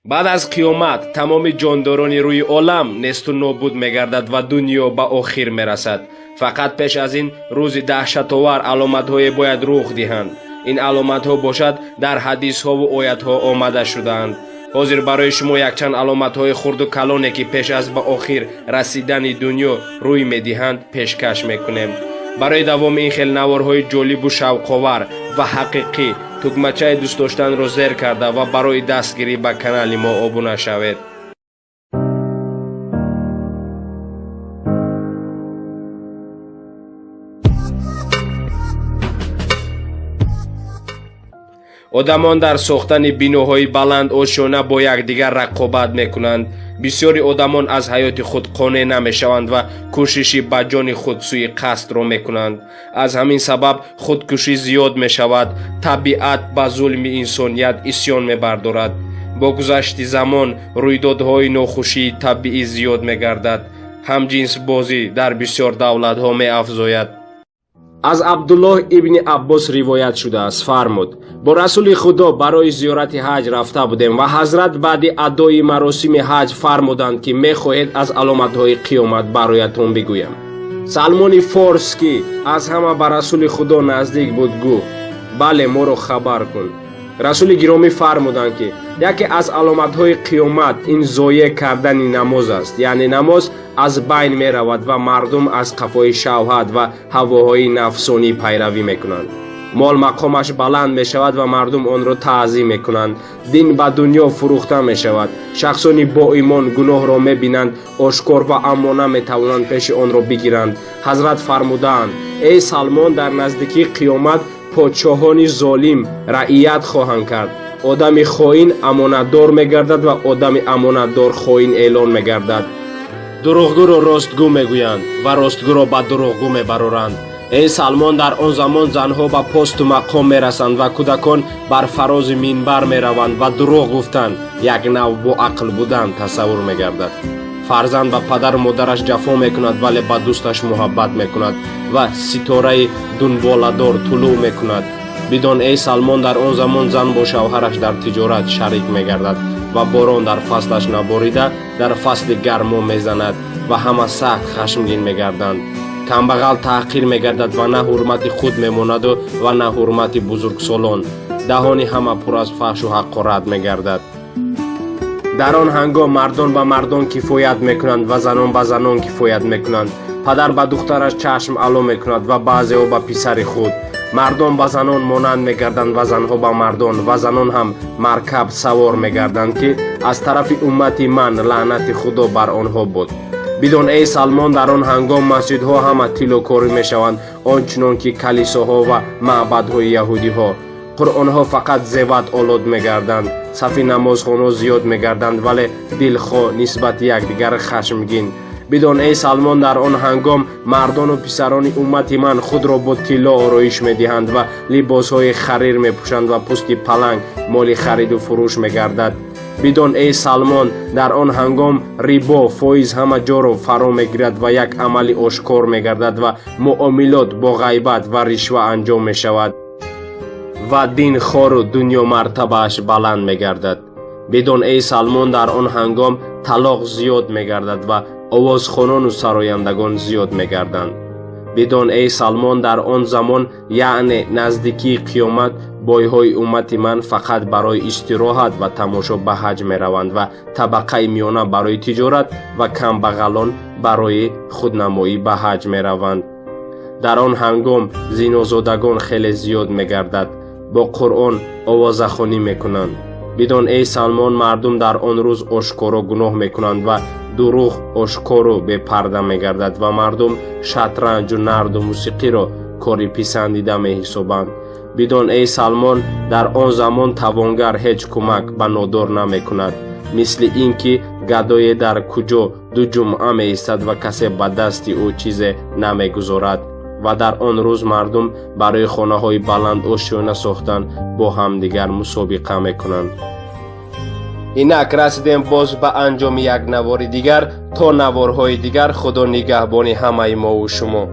Баъд аз қиёмат тамоми ҷондорони рӯи олам несту нобуд мегардад ва дунё ба охир мерасад. Фақат пеш аз ин рӯзи даҳшатовар аломатҳое бояд рух диҳанд. Ин аломатҳо бошад дар ҳадисҳову оятҳо омада шудаанд. Ҳозир барои шумо якчанд аломатҳои хурду калоне, ки пеш аз ба охир расидани дунё рӯй медиҳанд, пешкаш мекунем. Барои давоми ин хел наворҳои ҷолибу шавқовар ва ҳақиқӣ тугмачаи дӯстдоштанро зер карда ва барои дастгирӣ ба канали мо обуна шавед. Одамон дар сохтани биноҳои баланд ошёна бо якдигар рақобат мекунанд. Бисёри одамон аз ҳаёти худ қонеъ намешаванд ва кӯшиши ба ҷони худ сӯи қасдро мекунанд. Аз ҳамин сабаб худкушӣ зиёд мешавад. Табиат ба зулми инсоният исьён мебардорад. Бо гузашти замон рӯйдодҳои нохушии табиӣ зиёд мегардад. Ҳамҷинсбозӣ дар бисёр давлатҳо меафзояд. Аз Абдуллоҳ ибни Аббос ривоят шудааст, фармуд: бо Расули Худо барои зиёрати ҳаҷ рафта будем ва ҳазрат баъди адои маросими ҳаҷ фармуданд, ки мехоҳед аз аломатҳои қиёмат бароятон бигӯям. Салмони Форс, ки аз ҳама ба Расули Худо наздик буд, гуфт: бале, моро хабар кун. Расули гиромӣ фармуданд, ки яке аз аломатҳои қиёмат ин зоеъ кардани намоз аст, яъне намоз аз байн меравад ва мардум аз қафои шавҳат ва ҳавоҳои нафсонӣ пайравӣ мекунанд. Мол мақомаш баланд мешавад ва мардум онро таъзим мекунанд. Дин ба дунё фурӯхта мешавад. Шахсони боимон гуноҳро мебинанд ошкор ва аммо наметавонанд пеши онро бигиранд. Ҳазрат фармудаанд: эй Салмон, дар наздикии қиёмат подшоҳони золим раият хоҳанд кард. Одами хоин амонатдор мегардад ва одами амонатдор хоин эълон мегардад. Дурӯғгӯро ростгӯ мегӯянд ва ростгӯро ба дурӯғгӯ мебароранд. Эй Салмон, дар он замон занҳо ба посту мақом мерасанд ва кӯдакон бар фарози минбар мераванд ва дурӯғ гуфтан як нав бо ақл будан тасаввур мегардад. Фарзанд ба падару модараш ҷафо мекунад, вале ба дӯсташ муҳаббат мекунад ва ситораи дунболадор тулӯъ мекунад. Бидон, эй Салмон, дар он замон зан бо шавҳараш дар тиҷорат шарик мегардад ва борон дар фаслаш наборида дар фасли гармо мезанад ва ҳама сахт хашмгин мегарданд. Камбағал таҳқир мегардад ва на ҳурмати худ мемонаду ва на ҳурмати бузургсолон. Даҳони ҳама пур аз фаҳшу ҳақорат мегардад. Дар он ҳангом мардон ба мардон кифоят мекунанд ва занон ба занон кифоят мекунанд. Падар ба духтараш чашм ало мекунад ва баъзеҳо ба писари худ. Мардон ба занон монанд мегарданд ва занҳо ба мардон, ва занон ҳам маркаб савор мегарданд, ки аз тарафи уммати ман лаънати Худо бар онҳо буд. Бидон, эй Салмон, дар он ҳангом масҷидҳо ҳама тиллокорӣ мешаванд, он чунон ки калисоҳо ва маъбадҳои яҳудиҳо. Қуръонҳо фақат зеват олод мегарданд, сафи намозхонаҳо зиёд мегарданд, вале дилхоҳ нисбати якдигар хашмгин. Бидон, эй Салмон, дар он ҳангом мардону писарони уммати ман худро бо тилло ороиш медиҳанд ва либосҳои харир мепӯшанд ва пӯсти паланг моли хариду фурӯш мегардад. Бидон, эй Салмон, дар он ҳангом рибо фоиз ҳама ҷоро фаро мегирад ва як амали ошкор мегардад ва муомилот бо ғайбат ва ришва анҷом мешавад ва дин хору дунё мартабааш баланд мегардад. Бидон, эй Салмон, дар он ҳангом талоқ зиёд мегардад ва овозхонону сарояндагон зиёд мегарданд. Бидон, эй Салмон, дар он замон, яъне наздикии қиёмат, бойҳои уммати ман фақат барои истироҳат ва тамошо ба ҳаҷ мераванд ва табақаи миёна барои тиҷорат ва камбағалон барои худнамоӣ ба ҳаҷ мераванд. Дар он ҳангом зинозодагон хеле зиёд мегардад, бо Қуръон овозахонӣ мекунанд. Бидон, эй Салмон, мардум дар он рӯз ошкоро гуноҳ мекунанд ва дурӯғ ошкору бепарда мегардад ва мардум шатранҷу нарду мусиқиро кори писандида меҳисобанд. Бидон, эй Салмон, дар он замон тавонгар ҳеҷ кӯмак ба нодор намекунад, мисли ин ки гадое дар куҷо ду ҷумъа меистад ва касе ба дасти ӯ чизе намегузорад. Ва дар он рӯз мардум барои хонаҳои баланд ошёна сохтан бо ҳамдигар мусобиқа мекунанд. Инак расидем боз ба анҷоми як навори дигар. То наворҳои дигар Худо нигаҳбони ҳамаи мову шумо.